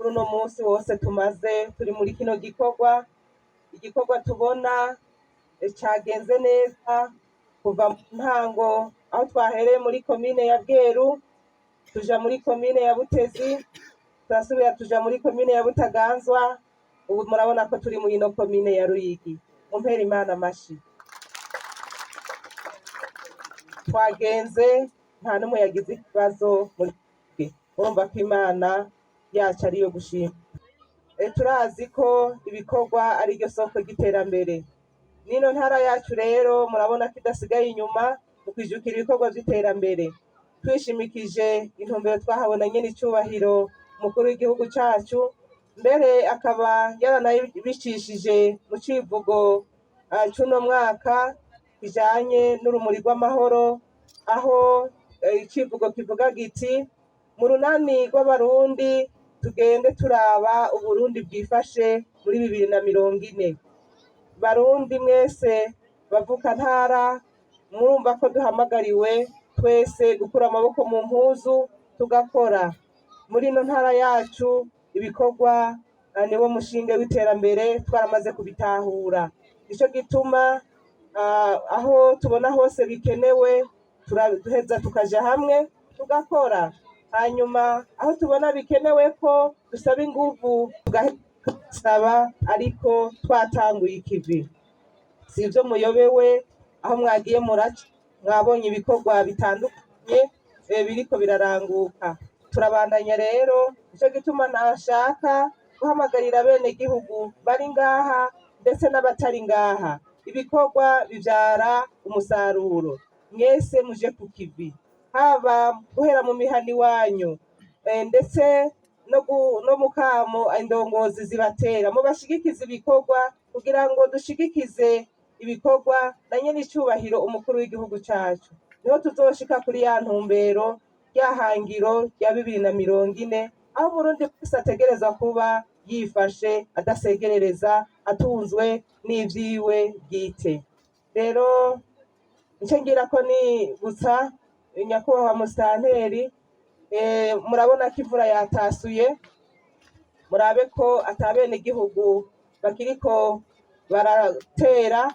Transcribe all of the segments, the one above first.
Kuri uno munsi wose tumaze turi muri kino gikorwa, igikorwa tubona cagenze neza kuva mu ntango aho twahereye muri komine ya Bweru, tuja muri komine ya Butezi, turasubira tuja muri komine ya Butaganzwa, ubu murabona ko turi muri ino komine ya Ruyigi. Mumpere Imana amashi. Twagenze nta n'umwe yagize ikibazo muri twe. Urumva ko Imana yacu ariyo gushima. Turazi ko ibikorwa ari ryo soko ry'iterambere. Nino ntara yacu rero murabona ko idasigaye inyuma mu kwijukira ibikorwa vy'iterambere. Twishimikije intumbero twahawe na nyene icubahiro umukuru w'igihugu cacu, mbere akaba yaranabicishije mu civugo c'uno mwaka kijanye n'urumuri rw'amahoro, aho icivugo kivuga giti: mu runani rw'Abarundi tugende turaba Uburundi bwifashe muri 2040. Barundi mwese bavuka ntara, murumva ko duhamagariwe twese gukura amaboko mu mpuzu tugakora. Muri ino ntara yacu ibikorwa niwo mushinge w'iterambere, twaramaze kubitahura. Nico gituma aho tubona hose bikenewe turaduheza tukaja hamwe tugakora, hanyuma aho tubona bikenewe ko dusaba inguvu tugasaba, ariko twatanguye ikivi. Si ivyo muyobewe, aho mwagiye muraca mwabonye ibikorwa bitandukanye biriko biraranguka. Turabandanya rero, nico gituma nashaka guhamagarira bene gihugu bari ngaha ndetse n'abatari ngaha, ibikorwa bivyara umusaruro. Mwese muje ku kivi, haba guhera mu mihana iwanyu, ndetse no mu kamo indongozi zibatera, mubashigikize ibikorwa kugira ngo dushigikize ibikorwa na nyene icubahiro umukuru w'igihugu cacu. Niho tuzoshika kuri ya ntumbero, rya hangiro rya 2040, aho Umurundi wese ategerezwa kuba yifashe, adasegerereza, atunzwe n'ivyiwe bwite. Rero nce ngira ko nibutsa nyakubahwa musitanteri, murabona ko imvura yatasuye, murabe ko atabenegihugu bakiriko baratera,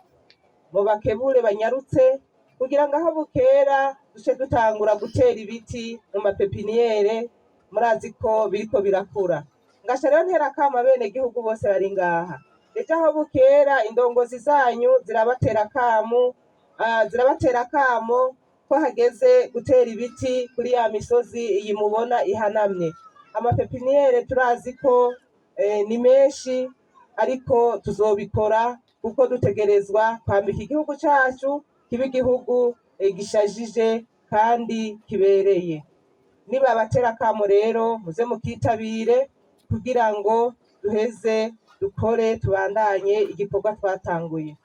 mubakebure banyarutse kugira ngo aho bukera duce dutangura gutera ibiti mu mapepiniyere, murazi ko biriko birakura. Ngasha rero ntera akamo abenegihugu bose bari ngaha, ejo aho bukera indongozi zanyu zirabatera akamu, zirabatera akamo ko hageze gutera ibiti kuri ya misozi iyi mubona ihanamye. Amapepiniyere turazi ko ni menshi, ariko tuzobikora kuko dutegerezwa kwambika igihugu cacu kibe igihugu gishajije kandi kibereye. Nibabatera akamo rero muze mukitabire kugira ngo duheze dukore, tubandanye igikorwa twatanguye.